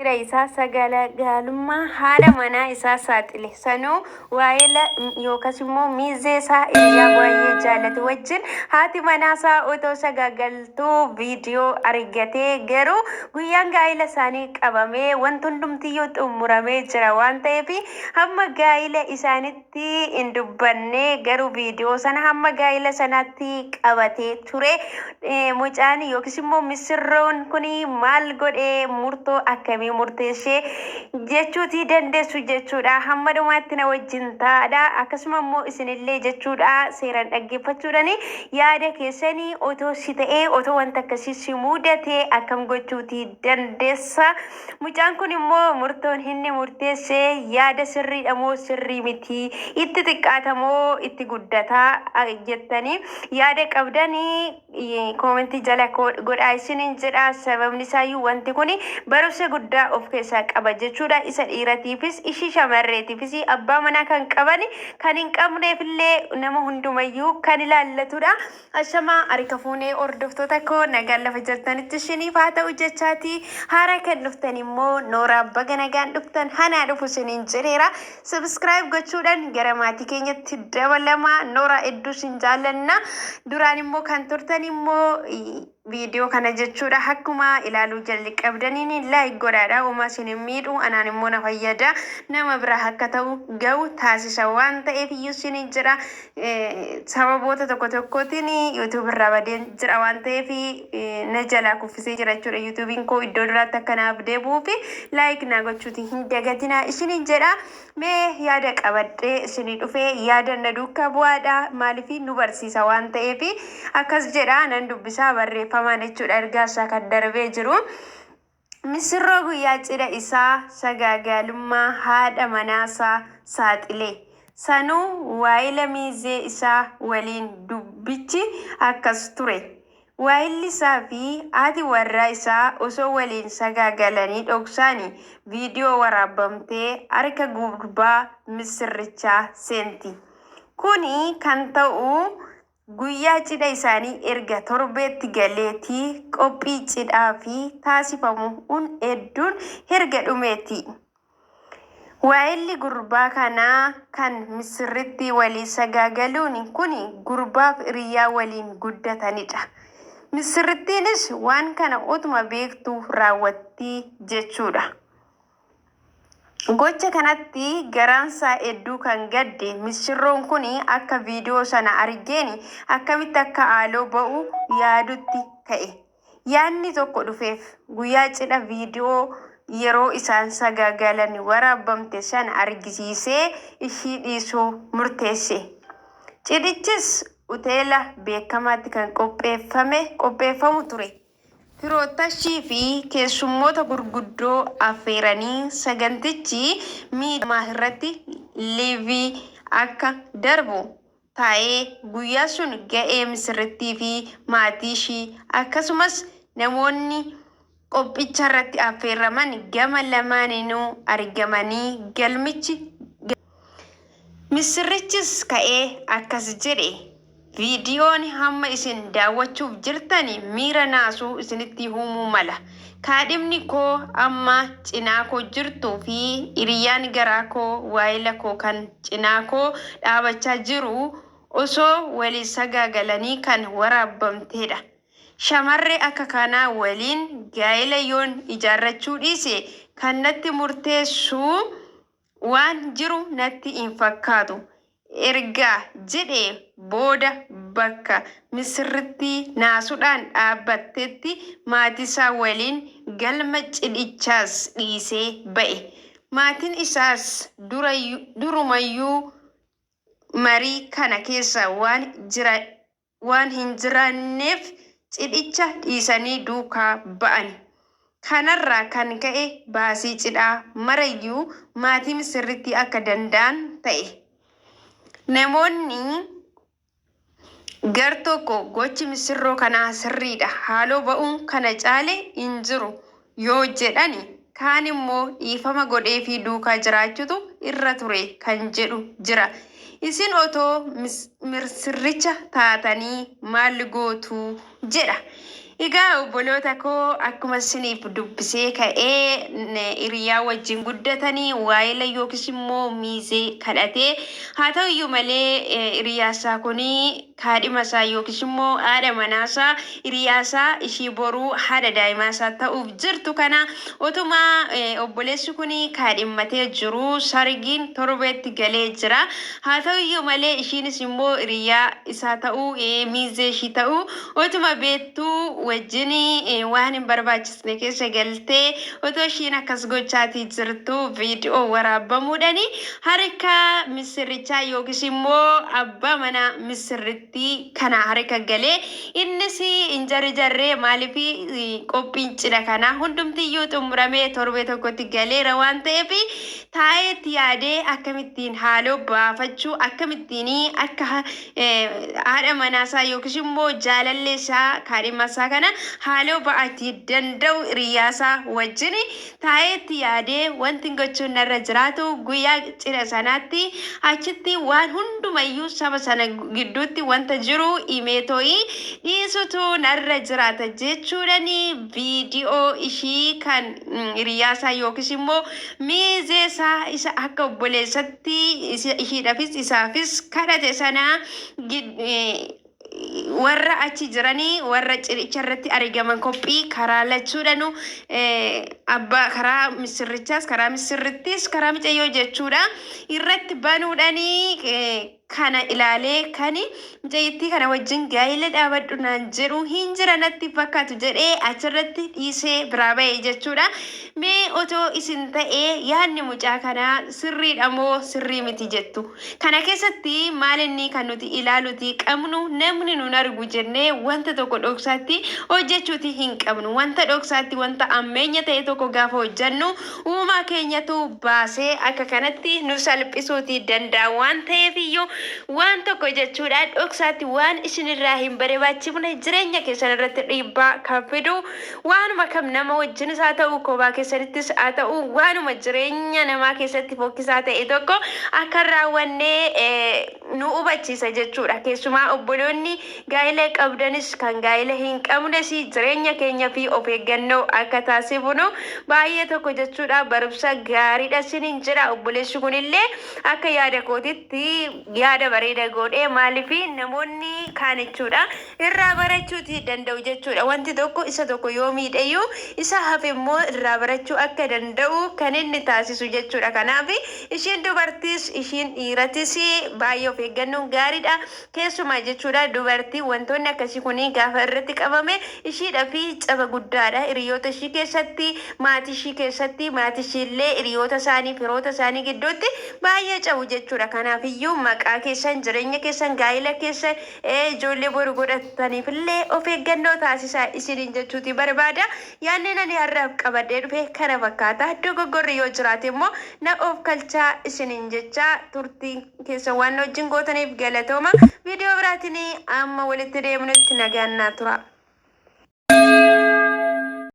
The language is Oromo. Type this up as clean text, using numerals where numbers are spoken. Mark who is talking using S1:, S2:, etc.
S1: Fira isaa sagalagaalummaa haadha manaa isaa saaxile. Sanuu waa'ela yookas immoo miizee isaa hiriyaa baay'ee jaalatu wajjin haati manaa isaa otoo sagaagaltuu viidiyoo argatee garuu guyyaan gaa'ila isaanii qabamee wanti hundumtiyyuu xumuramee jira waan ta'eef hamma gaa'ila isaanitti hin dubbanne garuu viidiyoo sana hamma gaa'ila sanaatti qabatee ture. Mucaan yookiis immoo misirroon kun maal godhee murtoo akkamii murteessee jechuutii dandeessu jechuudha. Hamma dhumaatti na wajjin taa'aadha. Akkasuma immoo isinillee jechuudha seeraan dhaggeeffachuudhaan yaada keessanii otoo si ta'ee otoo wanta akkasii si mudatee akkam gochuutii dandeessa. Mucaan kun immoo murtoon inni murteesse yaada sirriidha moo sirrii miti itti xiqqaata moo itti guddataa jettanii yaada qabdanii koomentii jala godhaa isiniin jedha. Sababni isaayyuu wanti kun barumsa guddaa of keessaa qaba jechuudha. Isa dhiiratiifis ishii shamarreetiifis abbaa manaa kan qaban kan hin qabneefillee nama hundumayyuu kan ilaallatudha. Ashamaa harka fuunee hordoftoota koo nagaan lafa jirtanitti isiniif haa ta'u jechaati. Haaraa kan dhuftan immoo nooraa baga nagaan dhuftan hanaa dhufu isiniin jedheera. Subscribe gochuudhaan gara maatii keenyatti dabalamaa nooraa hedduu isin jaallanna. Duraan immoo kan turtan immoo viidiyoo kana jechuudha akkuma ilaaluu jalqabdaniin like godhaadha. Uumaa isin hin miidhu anaan immoo na fayyada nama biraa akka ta'u ga'u taasisa waan ta'eef iyyuu isiniin jedha. Sababoota tokko tokkootiin YouTube irraa badeen jira waan ta'eef na jalaa kuffisee jira jechuudha. YouTube'n koo iddoo duraatti akka naaf deebi'uu fi like naa gochuuti hin dagatinaa isiniin jedha. Mee yaada qabadhee isinii dhufee yaada na duukaa bu'aadha. Maaliif nu barsiisa waan ta'eef akkas jedha nan dubbisaa barreeffamaan jechuudha ergaa isaa kan darbee jiru. Misirroo guyyaa cidha isaa sagaagaalummaa haadha manaasaa saaxile. Sanuu waa'ila miizee isaa waliin dubbichi akkas ture. Waa'illi isaa fi haati warraa isaa osoo waliin sagaagalanii dhoksaani viidiyoo waraabamtee harka gurbaa misirrichaa seenti. Kuni kan ta'u guyyaa cidha isaanii erga torbeetti galeetii qophii cidhaa fi taasifamu hedduun erga dhumeeti. Waa'illi gurbaa kanaa kan misirritti walii sagaagaluun kun gurbaaf hiriyaa waliin guddatanidha. Misirrittiinis waan kana otuma beektuu raawwatti jechuudha. Gocha kanatti garaansaa hedduu kan gadde misirroon kun akka viidiyoo sana argeen akkamitti akka haaloo ba'u yaadutti ka'e. Yaadni tokko dhufeef guyyaa cidha viidiyoo yeroo isaan sagaagalan waraabamte sana argisiisee ishii dhiisuu murteesse. Cidhichis hoteela beekamaatti kan qopheeffamu ture. Firootashii fi keessummoota gurguddoo affeeranii sagantichi miidiyaa irratti liivii akka darbu taa'ee guyyaa sun ga'ee misirrittii fi maatii ishii akkasumas namoonni qophicha irratti affeeraman gama lamaaninuu argamanii galmichi. Misirrichis ka'ee akkas jedhe. Viidiyoon hamma isin daawwachuuf jirtan miira naasuu isinitti uumuu mala. Kaadhimni koo amma cinaa koo jirtuu fi hiriyaan garaa koo waa'ila koo kan cinaa koo dhaabachaa jiru osoo walii sagaagalanii kan waraabamtedha. Shamarree akka kanaa waliin gaa'ela yoon ijaarrachuu dhiise kan natti murteessu waan jiru natti hin fakkaatu. Erga jedhee booda bakka misirritti naasuudhaan dhaabbattetti maatii isaa waliin galma cidhichaas dhiisee ba'e. Maatiin isaas durumayyuu marii kana keessa waan hin jiraanneef cidhicha dhiisanii duukaa ba'an. Kanarraa kan ka'e baasii cidhaa marayyuu maatii misirritti akka danda'an ta'e. Namoonni gar tokko gochi misirroo kanaa sirriidha haaloo ba'uun kana caale hin jiru yoo jedhani kaan immoo dhiifama godheefii duukaa jiraachutu irra ture kan jedhu jira. Isin otoo misirricha taatanii maal gootu jedha. Egaa obboloota koo akkuma isiniif dubbisee ka'ee hiriyaa wajjin guddatanii waa'ela yookiis immoo miizee kadhatee haa ta'u iyyuu malee hiriyaa isaa kun kaadhima isaa yookiis immoo haadha manaa isaa hiriyaa isaa ishii boruu haadha daa'imaa isaa ta'uuf jirtu kana otuma obboleessi kun kaadhimmatee jiru sargiin torbeetti galee jira. Haa ta'u iyyuu malee ishiinis immoo hiriyaa isaa ta'uu miizee ishii ta'uu Otuma beektuu wajjin waan hin barbaachisne keessa galtee otoo ishiin akkas gochaatii jirtuu viidiyoo waraabbamuudhaan harka missirrichaa yookiis immoo abbaa mana missirrittii kana harka galee innis hin jarjarree maaliif qophiin cidha kanaa hundumtiyyuu xumuramee torbee tokkotti galeera waan ta'eef taa'ee itti yaadee akkamittiin haaloo baafachuu akkamittiin akka haadha manaa isaa yookiis immoo jaalallee isaa kaadhima isaa kana haaloo ba'atii danda'u hiriyaa isaa wajjin taa'ee itti yaadee wanti gochuun narra jiraatu guyyaa cidha sanaatti achitti waan hundumayyuu saba sana gidduutti wanta jiru himeetooyi dhiisutu narra jiraata jechuudhaan viidiyoo ishii kan hiriyaa isaa yookiis immoo miizee isaa isa akka obboleessatti ishiidhaafis isaafis kadhate sana warra achi jiranii warra cidhicha irratti argaman qophii karaa lachuudhanu abbaa karaa misirrichaas karaa misirrittis karaa micayyoo jechuudha irratti banuudhanii kana ilaalee kani mucayyittii kana wajjin gaa'ela dhaabadhu naan jedhu hin jira natti fakkaatu jedhee achirratti dhiisee biraa ba'e jechuudha. Mee otoo isin ta'ee yaadni mucaa kanaa sirriidha moo sirrii miti jettu? Kana keessatti maal inni kan nuti ilaaluuti qabnu namni nun argu jennee wanta tokko dhoksaatti hojjechuuti hin qabnu. Wanta dhoksaatti wanta ammeenya ta'e tokko gaafa hojjennu uumaa keenyatu baasee akka kanatti nu salphisuuti danda'a waan ta'eef iyyuu waan tokko jechuudha dhoksaatti waan isinirraa hin barbaachifne jireenya keessan irratti dhiibbaa kan fidu waanuma kam nama wajjinis haa ta'u kophaa keessanittis haa ta'u waanuma jireenya namaa keessatti fokkisaa ta'e tokko akka hin raawwanne nu hubachiisa jechuudha. Keessumaa obboloonni gaa'ela qabdanis kan gaa'ela hin qabnes jireenya keenya fi of eeggannoo akka taasifnu baay'ee tokko jechuudha. Barumsa gaariidha isiniin jedha. Obboleessi kunillee akka yaada kootitti yaada bareeda godhee maaliif namoonni kaan jechuudha irraa barachuuti danda'u jechuudha. Wanti tokko isa tokko yoo miidheyyuu isa hafe immoo irraa barachuu akka danda'u kan inni taasisu jechuudha. Kanaaf ishiin dubartiis ishiin dhiiratis baay'ee of eeggannoon gaariidha. Keessumaa jechuudha dubartii wantoonni akkasii kun gaafa irratti qabame ishiidhaaf caba guddaadha. Hiriyoota ishii keessatti, maatii ishii keessatti, maatii ishiillee hiriyoota isaanii, firoota isaanii gidduutti baay'ee cabu jechuudha. Kanaafiyyuu maqaa keessan, jireenya keessan, gaa'ela keessan, ijoollee boru godhataniifillee of eeggannoo taasisaa isiniin jechuuti barbaada. Yaadni ani har'aaf qabadhee dhufe kana fakkaata. Dogoggorri yoo jiraate immoo na of kalchaa isiniin jecha turtiin keessan waan na wajjin gootaniif galatooma. Viidiyoo biraatiin amma walitti deemnutti nagaan naa tura.